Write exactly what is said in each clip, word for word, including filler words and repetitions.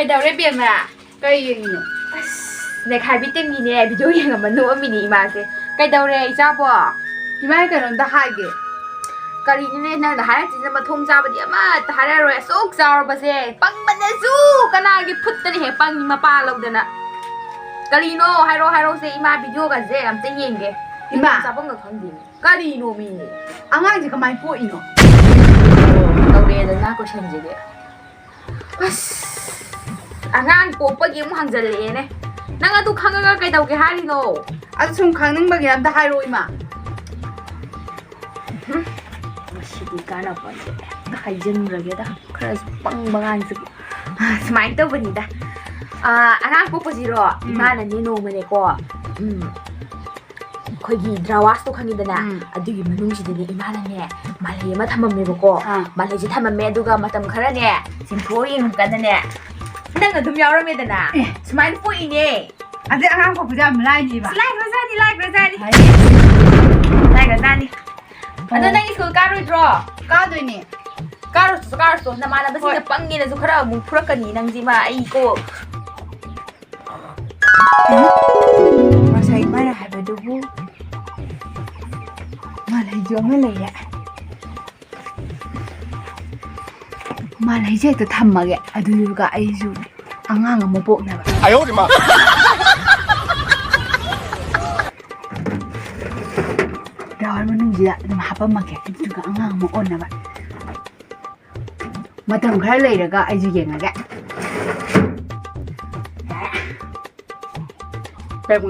ꯀꯩꯗꯧꯔꯦ ꯕꯦꯝꯃ? ꯀꯩ ꯌꯦꯡꯉꯤꯅꯣ? ꯑꯁ, ꯅꯦꯈꯥꯏꯕꯤ ꯇꯤꯝꯒꯤꯅꯦ, ꯚꯤꯗꯤꯑꯣ ꯌꯦꯡꯉꯝꯕ ꯅꯣꯛꯑꯝꯃꯤꯅꯦ ꯏꯃꯥꯁꯦ꯫ ꯀꯩꯗꯧꯔꯦ ꯏꯆꯥꯕꯣ? ꯏꯃꯥ, ꯑꯩ ꯀꯩꯅꯣꯝꯇ ꯍꯥꯏꯒꯦ꯫ ꯀꯔꯤꯅꯣꯅꯦ ꯅꯪꯅ ꯍꯥꯏꯔꯛꯇ꯭ꯔꯤꯁꯤꯅ? ꯃꯊꯣꯡ ꯆꯥꯕꯗꯤ ꯑꯃꯠꯇ ꯍꯥꯏꯔꯛꯑꯔꯣꯏ꯫ ꯑꯁꯨꯛ ꯆꯥꯎꯔꯕꯁꯦ ꯄꯪꯕꯅꯁꯨ ꯀꯅꯥꯒꯤ ꯐꯨꯠꯇꯅ ꯍꯦꯛ ꯄꯪꯉꯤ ꯃꯄꯥ ꯂꯧꯗꯅ꯫ ꯀꯔꯤꯅꯣ? ꯍꯥꯏꯔꯣ, ꯍꯥꯏꯔꯣꯁꯦ ꯏꯃꯥ, ꯚꯤꯗꯤꯑꯣꯒꯁꯦ ꯑꯝꯇ ꯌꯦꯡꯒꯦ꯫ ꯏꯃꯥ! ꯆꯥꯐꯝꯒ ꯈꯪꯗꯦꯅꯦ꯫ ꯀꯔꯤꯅꯣ ꯃꯤ? ꯑꯉꯥꯡꯁꯦ ꯀꯃꯥꯏꯅ ꯄꯣꯛꯏꯅꯣ? ꯇꯧꯔꯛꯑꯦꯗꯅ ꯀꯣꯏꯁꯟꯁꯤꯗꯤ꯫ ꯑꯁ, ꯑꯉꯥꯡ ꯄꯣꯛꯄꯒꯤ ꯑꯃꯨꯛ ꯍꯪꯖꯜꯂꯛꯑꯦꯅꯦ꯫ ꯅꯪ ꯑꯗꯨ ꯈꯪꯉꯒ ꯀꯩꯗꯧꯒꯦ ꯍꯥꯏꯔꯤꯅꯣ? ꯑꯗꯨ ꯁꯨꯝ ꯈꯪꯅꯤꯡꯕꯒꯤ ꯑꯝꯇ ꯍꯥꯏꯔꯛꯑꯣ ꯏꯃꯥ꯫ ꯎꯝ, ꯃꯁꯤꯗꯤ ꯀꯥꯟꯅꯄꯣꯠꯇꯦ꯫ ꯍꯥꯏꯖꯤꯟꯈ꯭ꯔꯒꯦꯗ, ꯈꯔꯁꯨ ꯄꯪꯕ ꯑꯉꯥꯡꯁꯤꯕꯨ꯫ ꯁꯨꯃꯥꯏꯅ ꯇꯧꯕꯅꯤꯗ꯫ ꯑꯥ, ꯑꯉꯥꯡ ꯄꯣꯛꯄꯁꯤꯔꯣ? ꯎꯝ꯫ ꯏꯃꯥꯅꯅꯦ ꯅꯣꯡꯃꯅꯦꯀꯣ, ꯎꯝ, ꯑꯩꯈꯣꯏꯒꯤ ꯗ꯭ꯔꯥꯋꯥꯁꯇꯣ ꯈꯪꯉꯤꯗꯅ? ꯎꯝ꯫ ꯑꯗꯨꯒꯤ ꯃꯅꯨꯡꯁꯤꯗꯅꯦ ꯏꯃꯥꯅꯅꯦ ꯃꯥꯂꯩ ꯑꯃ ꯊꯝꯃꯝꯃꯦꯕꯀꯣ꯫ ꯑꯥ꯫ ꯃꯥꯂꯩꯁꯦ ꯊꯝꯃꯝꯃꯦ, ꯑꯗꯨꯒ ꯃꯇꯝ ꯈꯔꯅꯦ ꯆꯤꯡꯊꯣꯛꯑ ꯌꯦꯡꯉꯀꯥꯟꯗꯅꯦ, ꯅꯪ ꯑꯗꯨꯝ ꯌꯥꯎꯔꯝꯃꯦꯗꯅ? ꯑꯦ꯫ ꯁꯨꯃꯥꯏꯅ ꯄꯣꯛꯏꯅꯦ꯫ ꯑꯗꯩ ꯑꯉꯥꯡ ꯄꯣꯛꯄꯁꯦ ꯌꯥꯝ ꯂꯥꯏꯅꯦꯕ꯫ ꯂꯥꯏꯈ꯭ꯔꯖꯥꯠꯅꯤ, ꯂꯥꯏꯈ꯭ꯔꯖꯥꯠꯅꯤ꯫ ꯍꯥꯏ꯫ ꯂꯥꯏꯈ꯭ꯔꯖꯥꯠꯅꯤ꯫ ꯑꯗꯣ ꯑꯣ꯫ ꯅꯪ ꯁ꯭ꯀꯨꯜ ꯀꯥꯔꯣꯏꯗ꯭ꯔꯣ? ꯀꯥꯗꯣꯏꯅꯦ꯫ ꯀꯥꯔꯨꯆꯣ, ꯀꯥꯔꯨꯆꯣ꯫ ꯅꯃꯥꯟꯅꯕꯁꯤꯡꯅ ꯍꯣꯏ꯫ ꯄꯪꯉꯦꯅꯁꯨ ꯈꯔ ꯑꯃꯨꯛ ꯐꯨꯔꯛꯀꯅꯤ ꯅꯪꯁꯤꯃ꯫ ꯑꯩ ꯀꯣ꯫ ꯉꯁꯥꯏ ꯃꯥꯅ ꯍꯥꯏꯕꯗꯨꯕꯨ ꯃꯥꯂꯩꯁꯨ ꯑꯃ ꯂꯩꯔꯦ꯫ ꯃꯥꯂꯩꯁꯦ ꯍꯦꯛꯇ ꯊꯝꯃꯒꯦ, ꯑꯗꯨꯗꯨꯒ ꯑꯩꯁꯨ ꯑꯉꯥꯡ ꯑꯃ ꯄꯣꯛꯅꯕ꯫ ꯑꯌꯣ ꯃꯥ! ꯗ꯭ꯔꯥꯋꯔ ꯃꯅꯨꯡꯁꯤꯗ ꯑꯗꯨꯝ ꯍꯥꯄꯝꯃꯒꯦ, ꯑꯗꯨꯗꯨꯒ ꯑꯉꯥꯡ ꯑꯃ ꯑꯣꯟꯅꯕ꯫ ꯃꯇꯝ ꯈꯔ ꯂꯩꯔꯒ ꯑꯩꯁꯨ ꯌꯦꯡꯉꯒꯦ꯫ Bank,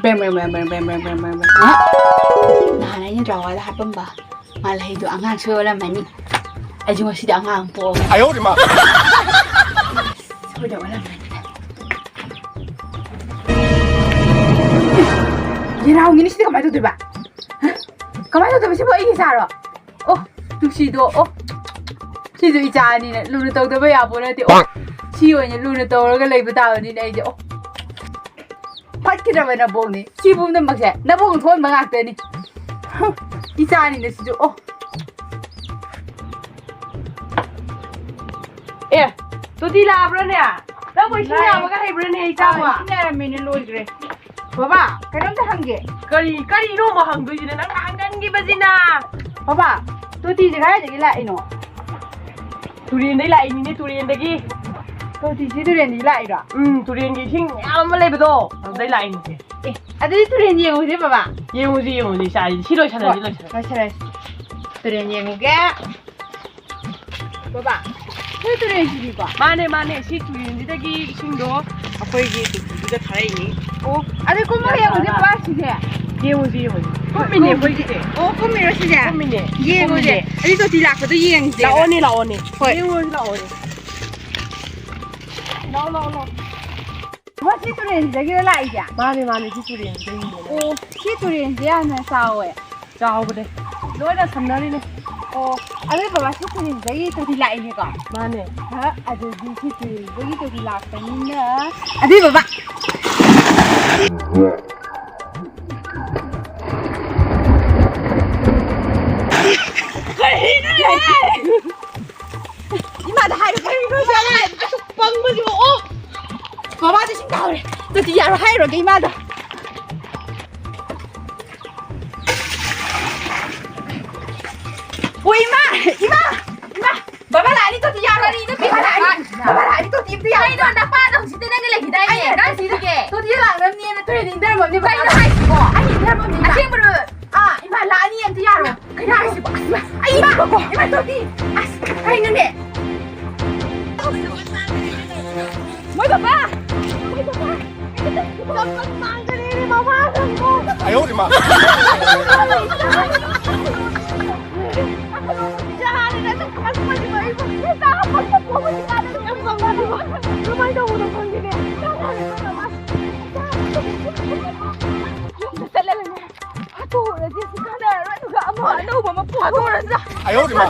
bank, bank. ꯍꯥ? ꯅꯍꯥꯟ ꯑꯩꯅ ꯗ꯭ꯔꯥꯋꯔꯗ ꯍꯥꯞꯄꯝꯕ ꯃꯥꯂꯩꯗꯣ ꯑꯉꯥꯡ ꯁꯣꯏ ꯑꯣꯜꯂꯝꯃꯅꯤ꯫ ꯑꯩꯁꯨ ꯉꯁꯤꯗꯤ ꯑꯉꯥꯡ ꯑꯃ ꯄꯣꯛꯑꯒꯦ꯫ ꯑꯌꯣ ꯃꯥ! ꯁꯣꯏꯗ ꯑꯣꯜꯂꯝꯃꯅꯤ꯫ ꯌꯦꯅꯥꯎꯒꯤꯅꯤ ꯁꯤꯗꯤ ꯀꯃꯥꯏꯅ ꯇꯧꯗꯣꯏꯕ? ꯍꯥ? ꯀꯃꯥꯏꯅ ꯇꯧꯗꯣꯏꯕ? ꯁꯤꯕꯨ ꯑꯩꯒꯤ ꯏꯆꯥꯔꯣ? ꯑꯣ, ꯇꯨꯡꯁꯤꯗꯣ, ꯑꯣ꯫ ꯁꯤꯁꯨ ꯏꯆꯥꯅꯤꯅ ꯂꯨꯅ ꯇꯧꯗꯕ ꯌꯥꯕ ꯅꯠꯇꯦ꯫ ꯑꯣ, ꯁꯤ ꯑꯣꯏꯅ ꯂꯨꯅ ꯇꯧꯔꯒ ꯂꯩꯕ ꯇꯥꯕꯅꯤꯅꯦ ꯑꯩꯗꯤ꯫ ꯑꯣ, ꯐꯠꯈꯤꯗ꯭ꯔꯕ ꯅꯕꯣꯛꯅꯦ꯫ ꯁꯤ ꯄꯨꯝꯅꯃꯛꯁꯦ ꯅꯕꯣꯛꯅ ꯊꯣꯛꯍꯟꯕ ꯉꯥꯛꯇꯅꯤ꯫ ꯍꯨꯝ, ꯏꯆꯥꯅꯤꯅ ꯁꯤꯁꯨ꯫ ꯑꯣ꯫ ꯑꯦ, ꯇꯣꯇꯤ ꯂꯥꯛꯑꯕ꯭ꯔꯣꯅꯦ? ꯅꯪꯕꯨ ꯏꯁꯤꯡ ꯌꯥꯕꯒ ꯍꯩꯕ꯭ꯔꯥꯅꯦ, ꯏꯆꯥꯕꯣ? ꯏꯁꯤꯡ ꯌꯥꯔꯝꯃꯦꯅꯦ, ꯂꯣꯏꯈ꯭ꯔꯦ꯫ ꯕꯕꯥ, ꯀꯩꯅꯣꯝꯇ ꯍꯪꯒꯦ꯫ ꯀꯔꯤ, ꯀꯔꯤꯅꯣ ꯑꯃꯨꯛ ꯍꯪꯗꯣꯏꯁꯤꯅ? ꯅꯪꯅ ꯍꯪꯒꯟꯈꯤꯕꯁꯤꯅ꯫ ꯕꯕꯥ, ꯇꯣꯇꯤꯁꯦ ꯀꯗꯥꯏꯗꯒꯤ ꯂꯥꯛꯏꯅꯣ? ꯇꯨꯔꯦꯟꯗꯒꯤ ꯂꯥꯛꯏꯅꯤꯅꯦ, ꯇꯨꯔꯦꯟꯗꯒꯤ꯫ ꯇꯣꯇꯤꯁꯤ ꯇꯨꯔꯦꯟꯗꯒꯤ ꯂꯥꯛꯏꯔꯣ? ꯎꯝ, ꯇꯨꯔꯦꯟꯒꯤ ꯏꯁꯤꯡ ꯃꯌꯥꯝ ꯑꯃ ꯂꯩꯕꯗꯣ, ꯑꯗꯨꯗꯩ ꯂꯥꯛꯏꯅꯤꯁꯦ꯫ ꯑꯦ, ꯑꯗꯨꯗꯤ ꯇꯨꯔꯦꯟ ꯌꯦꯡꯉꯨꯁꯦ, ꯕꯕꯥ꯫ ꯌꯦꯡꯉꯨꯁꯤ, ꯌꯦꯡꯉꯨꯁꯤ, ꯏꯆꯥ, ꯁꯤ ꯂꯣꯏꯁꯜꯂꯁꯤ, ꯍꯣꯏ, ꯂꯣꯏꯁꯜꯂꯁꯤ꯫ ꯂꯣꯏꯁꯜꯂꯁꯤ꯫ ꯇꯨꯔꯦꯟ ꯌꯦꯡꯉꯨꯒꯦ꯫ ꯕꯕꯥ, ꯁꯤ ꯇꯨꯔꯦꯟꯁꯤꯗꯤꯀꯣ? ꯃꯥꯅꯦ, ꯃꯥꯅꯦ, ꯁꯤ ꯇꯨꯔꯦꯟꯁꯤꯗꯒꯤ ꯏꯁꯤꯡꯗꯣ ꯑꯩꯈꯣꯏꯒꯤ ꯇꯣꯇꯤꯗꯨꯗ ꯊꯥꯔꯛꯏꯅꯤ꯫ ꯑꯣ, ꯑꯗꯨ ꯀꯨꯝꯃ ꯌꯦꯡꯉꯨꯁꯦ, ꯕꯕꯥ, ꯁꯤꯁꯦ꯫ ꯌꯦꯡꯉꯨꯁꯤ, ꯌꯦꯡꯉꯨꯁꯤ꯫ ꯀꯨꯝꯃꯤꯅꯦ ꯑꯩꯈꯣꯏꯒꯤꯁꯦ꯫ ꯑꯣ, ꯀꯨꯝꯃꯤꯔꯣ ꯁꯤꯁꯦ? ꯀꯨꯝꯃꯤꯅꯦ꯫ ꯌꯦꯡꯉꯨꯁꯦ꯫ ꯀꯨꯝꯃꯤꯅꯦ꯫ ꯑꯗꯨ ꯇꯣꯇꯤ ꯂꯥꯛꯄꯗꯣ ꯌꯦꯡꯁꯦ꯫ ꯂꯥꯛꯑꯣꯅꯦ, ꯂꯥꯛꯑꯣꯅꯦ꯫ ꯍꯣꯏ꯫ ꯌꯦꯡꯉꯨꯔꯁꯤ, ꯂꯥꯛꯑꯣꯅꯦ꯫ ꯂꯥꯛꯑꯣ, ꯂꯥꯛꯑꯣ, ꯂꯥꯛꯑꯣ꯫ ꯃꯥ ꯁꯤ ꯇꯨꯔꯦꯟꯁꯤꯗꯒꯤꯔꯣ ꯂꯥꯛꯏꯁꯦ? ꯃꯥꯅꯦ, ꯃꯥꯅꯦ, ꯁꯤ ꯇꯨꯔꯦꯟꯁꯤꯗꯒꯤꯅꯦ꯫ ꯑꯣ, ꯁꯤ ꯇꯨꯔꯦꯟꯁꯦ ꯌꯥꯝꯅ ꯆꯥꯎꯋꯦ꯫ ꯆꯥꯎꯕꯅꯦ꯫ ꯂꯣꯏꯅ ꯁꯝꯅꯔꯤꯅꯦ꯫ ꯑꯣ, ꯑꯗꯨ ꯕꯕꯥ, ꯁꯤ ꯇꯨꯔꯦꯟꯁꯤꯗꯒꯤ ꯇꯣꯇꯤ ꯂꯥꯛꯏꯅꯦꯀꯣ? ꯃꯥꯅꯦ꯫ ꯍ, ꯑꯗꯨꯗꯤ ꯁꯤ ꯇꯨꯔꯦꯟꯁꯤꯗꯒꯤ ꯇꯣꯇꯤ ꯂꯥꯛꯄꯅꯤꯅ, ꯑꯗꯨꯏ ꯕꯕꯥ꯫ ꯀꯔꯤꯅꯣꯅꯦ? ꯏꯃꯥꯗ ꯍꯥꯏꯔꯣ, ꯀꯔꯤꯅꯣ? ꯏꯃꯥꯗ ꯍꯥꯏꯔꯣ, ꯑꯁꯨꯛ ꯄꯪꯕꯁꯤꯕꯨ, ꯑꯣ! ꯕꯕꯥꯗ ꯁꯨꯝ ꯇꯥꯍꯧꯔꯦ꯫ ꯑꯗꯨꯗꯤ ꯌꯥꯔꯣꯏ, ꯍꯥꯏꯔꯨꯔꯒꯦ ꯏꯃꯥꯗ꯫ ꯑꯣ, ꯏꯃꯥ! ꯏꯃꯥ! ꯏꯃꯥ! ꯕꯕꯥ ꯂꯥꯛꯑꯅꯤ, ꯇꯣꯇꯤ ꯌꯥꯔꯣꯏ꯫ ꯀꯔꯤꯅꯣ, ꯕꯕꯥ ꯂꯥꯛꯑꯅꯤ꯫ ꯕꯕꯥ ꯂꯥꯛꯑꯅꯤ, ꯇꯣꯇꯤ ꯑꯝꯇ ꯌꯥꯔꯣꯏ꯫ ꯀꯩꯅꯣ, ꯅꯄꯥꯗꯣ ꯍꯧꯖꯤꯛꯇ ꯅꯪꯒ ꯂꯩꯈꯤꯗꯥꯏꯅꯦ? ꯑꯩꯅ ꯀꯥꯏ ꯆꯠꯈꯤꯒꯦ? ꯇꯣꯇꯤ ꯂꯥꯛꯅꯕꯅꯦꯅ ꯇꯨꯔꯦꯟꯗ ꯏꯟꯊꯔꯝꯃꯕꯅꯦ, ꯕꯕꯥ꯫ ꯀꯩꯅꯣ ꯍꯥꯏꯁꯤꯕꯣ? ꯑꯩꯅ ꯏꯟꯊꯔꯝꯃꯕꯅꯦ, ꯕꯕꯥ꯫ ꯑꯁꯦꯡꯕꯔꯣ? ꯑꯥ, ꯏꯃꯥ ꯂꯥꯛꯑꯅꯤ ꯑꯝꯇ ꯌꯥꯔꯣ꯫ ꯀꯩꯅꯣ ꯍꯥꯏꯁꯤꯕꯣ? ꯑꯁ, ꯏꯃꯥ, ꯑꯩ ꯏꯃꯥ, ꯏꯃꯥ ꯇꯣꯇꯤ꯫ ꯑꯁ, ꯀꯩꯅꯣꯅꯦ? ꯃꯣꯏ ꯕꯕꯥ! ꯃꯣꯏ ꯕꯕꯥ! ꯆꯝꯄꯜ ꯃꯥꯡꯈꯔꯦꯅꯦ, ꯃꯃꯥ ꯅꯪꯕꯣ! 哎呦我的妈！ ꯀꯃꯥꯏꯅ ꯇꯧꯕꯅꯣ ꯈꯪꯗꯦꯅꯦ꯫ ꯐꯥꯠꯇꯣꯛꯎꯔꯁꯤ, ꯁꯤ ꯀꯥꯟꯅꯔꯔꯣꯏ꯫ ꯑꯗꯨꯒ ꯑꯃ ꯑꯅꯧꯕ ꯑꯃ ꯐꯥꯠꯇꯣꯛꯎꯔꯁꯤ꯫ 哎呦我的妈！